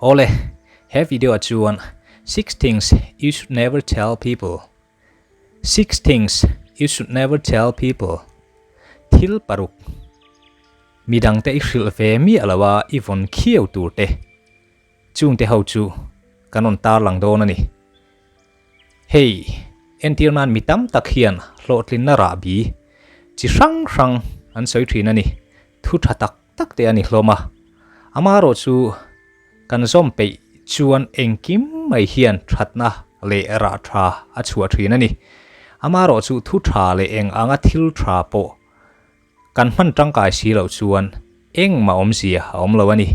Awle, he video ah chuan Six things you should never tell people Six things you should never tell people Thil paruk midangte i hrilh ve miah lo a i vawn khiau tur te chungte ho chu kan rawn tarlang dawn a ni. Hei, entir nan mi tam tak hian hlawhtlinna rahbi chi hrang hrang an sawi thin a ni. Thu tha tak tak te a ni hlawm a. Amaherawh chu kan zawm peih chuan engkim mai hian thatna leh rah tha a chhuah thin a ni. Amaherawh chu thu tha leh eng anga thil tha pawh Kan hman tangkai si loh chuan engmah awmzia a awm lo a ni.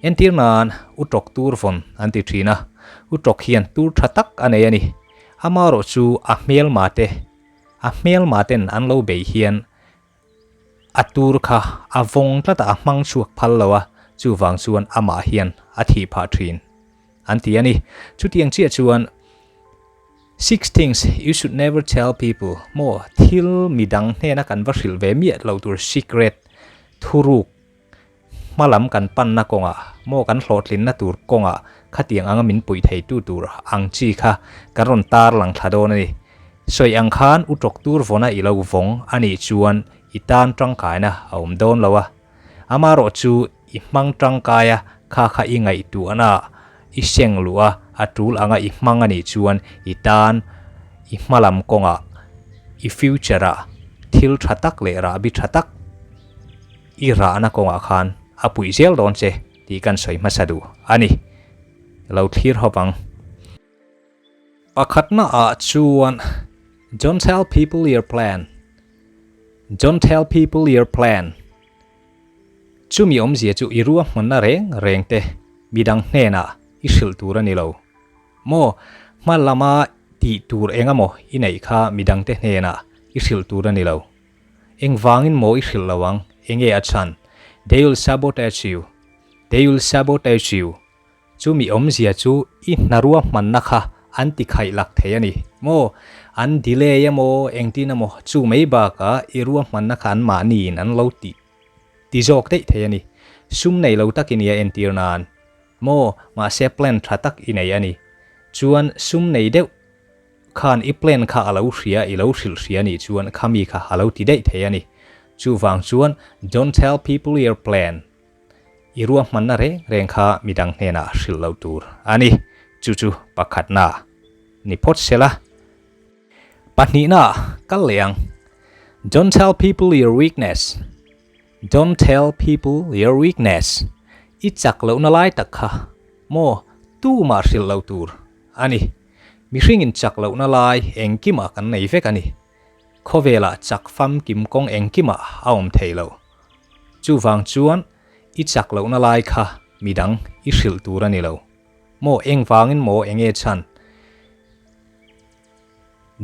Entir nan u tawk tur vawn an ti thin a, u tawk hian tur tha tak a nei a ni. Amaherawh chu a hmelma te, a hmelma ten an lo bei hian a tur kha a vawng tlat a, a hmang chhuak phal lo a, chuvang chuan amah hian a thih phah thin an ti a ni. Chutiang chiah chuan. Six things you should never tell people maw thil midang hnena kan va hrilh ve miah lo tur secret thuruk hmalam kan panna kawngah maw kan hlawhtlinna tur kawngah khatiang anga min puih theitu tur ang chi kha kan rawn tar lang thla dawn a ni. Sawi ang khan u tawk tur vawna i lo vawng a nih chuan i tan tangkaina a awm dawn lo a. Amaherawh chu i hmang tangkai a, kha kha i ngaihtuahna ah i seng luh a, a tul anga i hmang a nih chuan i tan i hmalam kawngah i future ah thil tha tak leh rahbi tha tak i rahna kawngah khan a puih zel dawn che tih kan sawi hmasa duh a ni. Lo thlir hawp ang. Pakhatna ah chuan Don't tell people your plan Don't tell people your plan Chumi awmzia chu i ruahmanna reng reng te midang hnenah i hrilh tur a ni lo maw? Hma lama tih tur eng emaw i neih kha midangte hnenah i hrilh tur a ni lo. Engvangin maw i hrilh lo ang? Enge a chhan? They will sabotage you They will sabotage you Chumi awmzia chu i hnarua hmanna kha an ti khaih lak thei a ni maw? An delay emaw engtin emaw chu mai bakah i ruahmanna kha an mahniin an lo ti ti zawk daih thei a ni. Sum nei lo tak i nia entir nan maw? Mahse plan tha tak i nei a ni. Chuan sum nei deuh khan i plan kha a lo hria i lo hrilh hria nih chuan khami kha a lo ti daih thei a ni. Chuvang chuan don't tell people your plan. I ruahmanna reng reng kha midang hnenah hrilh loh tur a ni. Chu chu pakhatna ni phawt sela. Pahnihna kal leh ang. Don't tell people your weakness. Don't tell people your weakness. I chak lohna lai tak kha maw tumah hrilh loh tur a ni. Mihringin chak lohna lai engkimah kan nei vek a ni. Khawvelah chak famkim kawng engkimah a awm thei lo. Chuvang chuan i chak lohna lai kha midang i hrilh tur a ni lo. Maw engvangin maw enge chhan?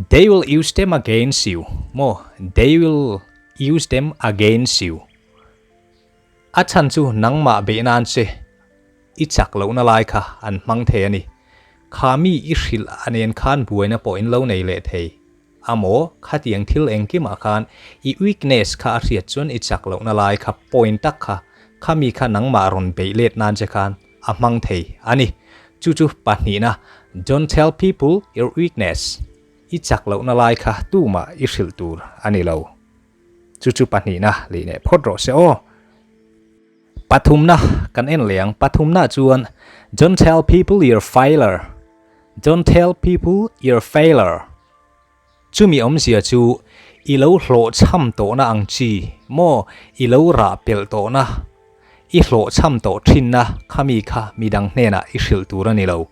They will use them against you. Maw they will use them against you. A chhan chu nangmah beih nan che i chak lohna lai kha an hmang thei a ni. Kha mi i hrilh a nen khan buaina pawh in lo nei leh thei. A maw? Khatiang thil engkimah khan i weakness kha a hriat chuan i chak lohna lai kha point tak kha khami kha nangmah rawn beih let nan che khan a hmang thei a ni. Chu chu pahnihna, Don't tell people your weakness. I chak lohna lai kha tumah i hrilh tur a ni lo. Chu chu pahnihna lih neh phawt rawh se aw. Pathumna kan en leh ang. Pathumna chuan Don't tell people your failure. Don't tell people your failure. Chumi awmzia chu i lo hlawhchham tawhna ang chi maw i lo rah pelh tawhna, i hlawhchham tawh thinna khami kha midang hnenah i hrilh tur a ni lo.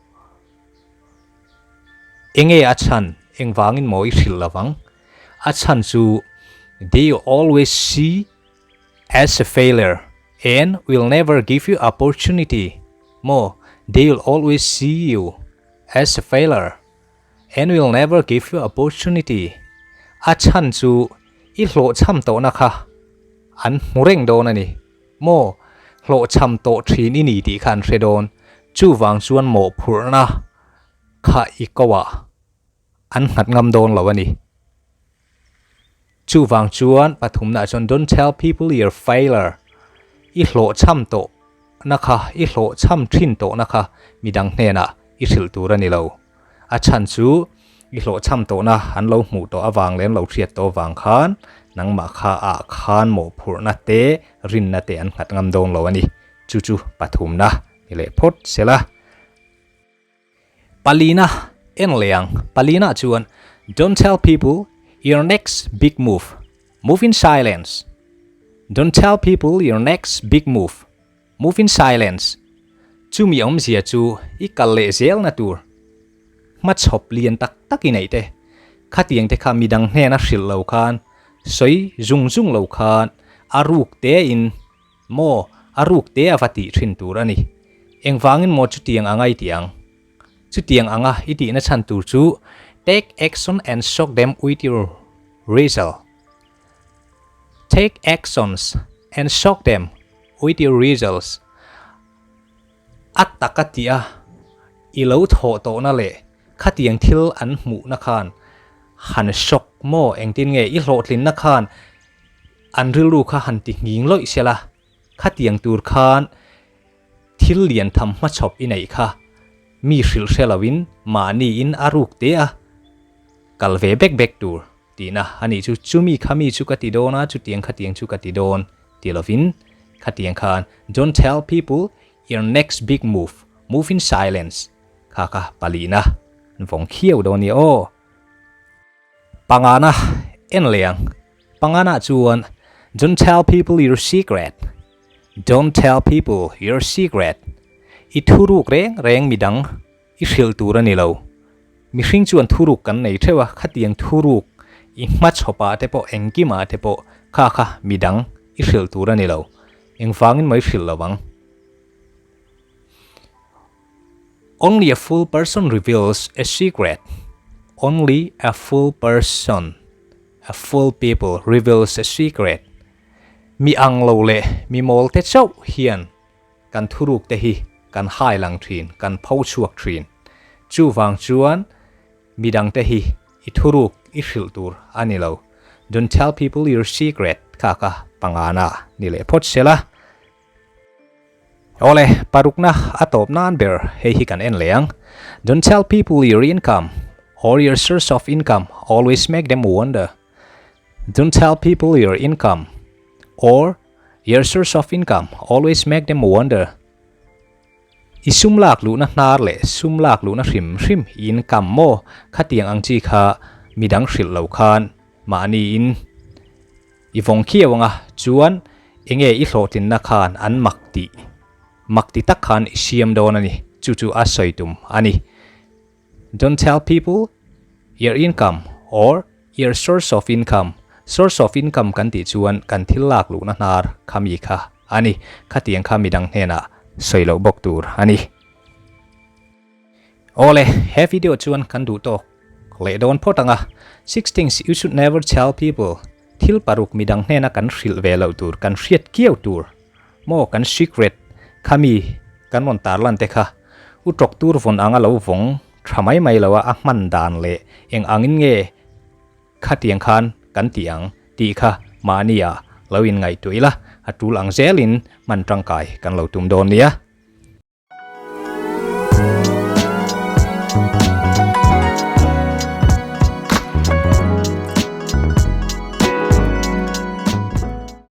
Enge a chhan? Engvangin maw i hrilh lovang? A chhan chu they always see As a failure and will never give you opportunity maw they will always see you as a failure and will never give you opportunity a chhan chu i hlawhchham tawhna kha an hmu reng dawn a ni maw hlawhchham tawh thin i ni tih kha an hre dawn chuvang chuan mawhphurhna kha i ko ah an nghat ngam dawn lo a ni. Chuvang chuan pathumnaah chuan don't tell people your failure, i hlawhchham tawh na kha i hlawh chham thin tawh na kha midang hnenah i hrilh tur a ni lo. A chhan chu i hlawh chham tawh na an lo hmuh tawh avang leh an lo hriat tawh avang khan nangmah kha ah khan mawhphurhna te rinna te an nghat ngam dawn lo a ni. Chu chu pathumna ni leh phawt sela. Palina en leh ang. Palina chuan, Don't tell people your next big move. Move in silence. Don't tell people your next big move. Move in silence. Chumi awmzia chu i kal leh zelna tur hmachhawp lian tak tak i neih te. Khatiang te kha midang hnena hrilh lo khan, sawi zung zung lo khan a ruk tein Maw, a ruk te a va tih thin tur a ni. Engvangin maw chutiang anga i tih ang? Chutiang anga i tihna chhan tur chu Take action and shock them with your result. Take actions and shock them with your results. A taka tih a, i lo thawh tawhna leh khatiang thil an hmuhna khan han shock maw engtin nge i hlawhtlinna khan An rilru kha han ti nghing lawih sela, khatiang tur khan thil lian tham hmachhawp i neih kha mi hrilh hre loin mahniin a ruk te a kal ve bek bek tur tihna a nih chu. Chumi kha mi chu ka ti dawn a, chutiang khatiang chu ka ti dawn ti lovin khatiang khan Don't tell people your next big move, move in silence kha kha palihna an vawng khiau dawn nia aw. Pangana en leh ang. Pangana chuan, Don't tell people your secret. Don't tell people your secret. I thuruk reng reng midang i hrilh tur a ni lo. Mihring chuan thuruk kan nei theuh a, khatiang thuruk i hmachhawpah te pawh engkimah te pawh kha kha midang i hrilh tur a ni lo. Engvangin maw i hrilh lo ang? Only a fool person reveals a secret. Only a fool person, a fool people reveals a secret. Mi ang lo leh mi mawl te chauh hian kan thuruk te hi kan hai lang thin, kan pho chhuak thin. Chuvang chuan midang te hi i thuruk i hrilh tur a ni lo. Don't tell people your secret kha kha pangana ni leh phawt sela. Awle, parukna a tawp nan ber hei hi kan en leh ang. Don't tell people your income or your source of income, always make them wonder. Don't tell people your income or your source of income, always make them wonder. I sum lak luhna hnar leh sum lak luhna hrim hrim i income maw khatiang ang chi kha midang hrilh lo khan mahniin I vawng khiau anga chuan enge i hlawhtlinna khan an mak tih mak ti tak khan i siam dawn a ni. Chu chu a sawi tum a ni. Don't tell people your income or your source of income. Source of income kan tih chuan kan thil lak luhna hnar kha mi kha a ni. Khatiang kha midang hnenah sawi loh bawk tur a ni. Awle, he video chuan kan duh tawk leh dawn phawt ang a, Six things you should never tell people, thil paruk midang hnena kan hrilh ve loh tur, kan hriat kiau tur, maw kan secret kha mi kan rawn tarlan te kha u tawk tur vawn anga lo vawng tha mai mai lo a, a hman dan leh eng angin nge khatiang khan kan tih ang tih kha mahni ah lo inngaihtuah ila, a tul ang zelin hman tangkai kan lo tum dawn nia.